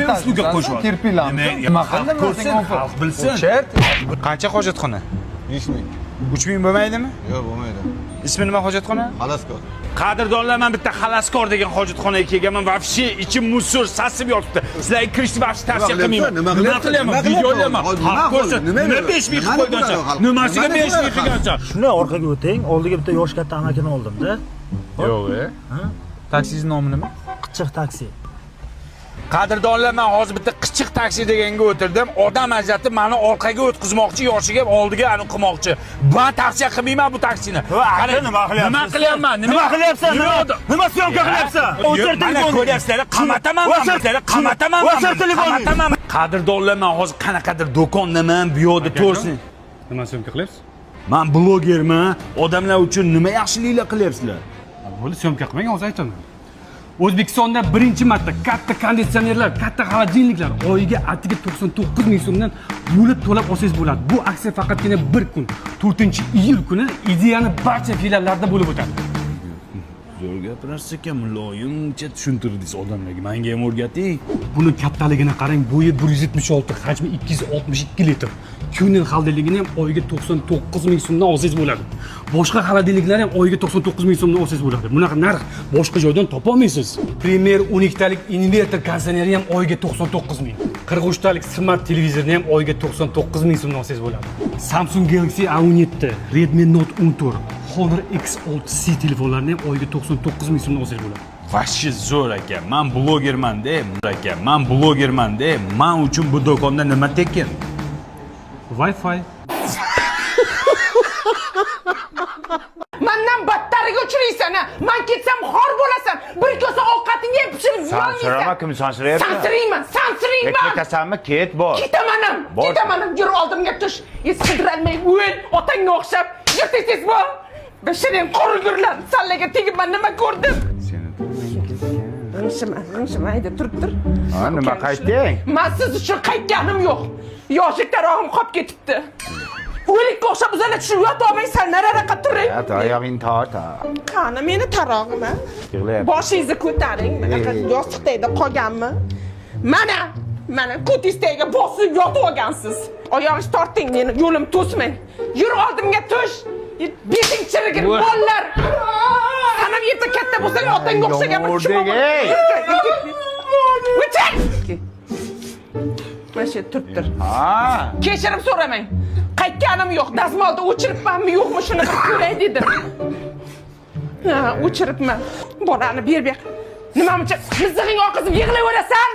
Nima услуга qo'shyapti? Терпила mi? Nima xalq ko'rsin, xalq bilsin. Qancha hojatxona? 5000. 3000 bo'lmaydimi? Yo'q, bo'lmaydi. Ismi nima hojatxona? Xalaskor. Qadrdonlar, men bitta xalaskor degan hojatxonaga kelganman. Вообще ichi мусор sasib yotibdi. Sizlarga kirishni вообще tavsiya qilmayman. Nima Nima qilyapman? Video olyapman. Xalq ko'rsin. Nima Nima 5000 qilib qo'ygansan? Nimasiga 5000 qilgansan? Shunday orqaga o'ting, oldiga bitta yosh katta amakini oldimda. Yo'q, e. Taksining nomi nima? Qichiq taksi. Qadrdonlar, men hozir bitta qichiq taksi deganga o'tirdim. Odam ajratib meni orqaga o'tkazmoqchi, yoshiga oldiga ani qilmoqchi. Ben tavsiya qilmayman bu taksini. Aka, nima qilyapsiz? Nima qilyapman? Nima qilyapsan? Nima съёмка qilyapsan? O'chir Mana telefonni. ko'ryapsizlar, qamataman O'chir. sizlarni, qamataman. O'chir telefonni. Qamataman. Qadrdonlar, men hozir qanaqadir do'kondaman, bu yoqda to'g'risini. Nima съёмка qilyapsiz? Men blogerman, odamlar uchun nima yaxshiliklar qilyapsizlar? Bo'ldi, съёмка qilmang, hozir aytaman. O'zbekistonda birinchi marta katta konditsionerlar, katta холодильник lar oyiga atiga 99 ming so'mdan bo'lib to'lab olsangiz bo'ladi. Bu aksiya faqatgina bir kun, 4-iyul kuni Ideyani barcha filiallarida bo'lib o'tadi. Zo'r gapirasiz ekan, muloyimcha tushuntirdingiz odamlarga. Menga ham o'rgating. Buni kattaligini qarang, bo'yi 176, hajmi 262 litr. Kunin холодильник ini ham oyiga 99 ming so'mdan olsangiz bo'ladi. Boshqa холодильник lar ham oyiga 99 ming so'mdan olsangiz bo'ladi. Bunaqa narx boshqa joydan topolmaysiz. Premier 12 talik inverter konditsioneri ham oyiga 99 ming. 43 talik smart televizorni ham oyiga 99 ming so'mdan olsangiz bo'ladi. Samsung Galaxy A17, Redmi Note 14, Honor X6c telefonlarini ham oyiga 99 ming so'mdan olsangiz bo'ladi. Вообще zo'r aka. Men blogerman-da, aka. Men blogerman-da. Men uchun bu do'konda nima tekin? Wi-Fi. Mandan battariga uchraysan ha. Man ketsam xor bo'lasan. Bir kosa ovqatingni ham pishirib Sansirama, yeyolmaysan. kim sansirayapti? Sansirayman, sansirayman. Ketasanmi? Ket, bor. Ketamanam, Bor. ketamanam. Yur oldimga tush. Sidiralmay o'l, otangga o'xshab. Yur tez tez bor. Bishiring qurg'urlar. Sallaga tegib man nima ko'rdim? G'ingshima, g'ingshima, hayda turib tur. Ha, nima qaytding? Man siz uchun qaytganim yo'q. Yoshlik tarog'im qolib ketibdi. O'likka o'xshab uzala tushib yotolmaysan, nariroqqa turing. Ya, oyog'ingni tort. Ha. Qani meni tarog'im, a? Yig'layapti. Boshingizni ko'taring. Bunaqa Ey. yostiq tagida qolganmi? Mana, mana ko'tingiz tagiga bosib yotib olgansiz. Oyog'ingizni torting meni, yo'lim to'smang. Yur oldimga tush. Beting chirigir, bolalar. San ham erta katta bo'lsang otangga o'xshagan bir Yomg'irdik, ey! O'chir! Mana shu yerda turib tur. Ha. Kechirim so'ramang. Qaytganim yo'q. Dazmolda o'chiribmanmi, yo'qmi shuni bir ko'ray dedim. Ha, o'chiribman. Bolani ber bu yoqqa. Nima muncha mizig'ing oqizib yig'layverasan?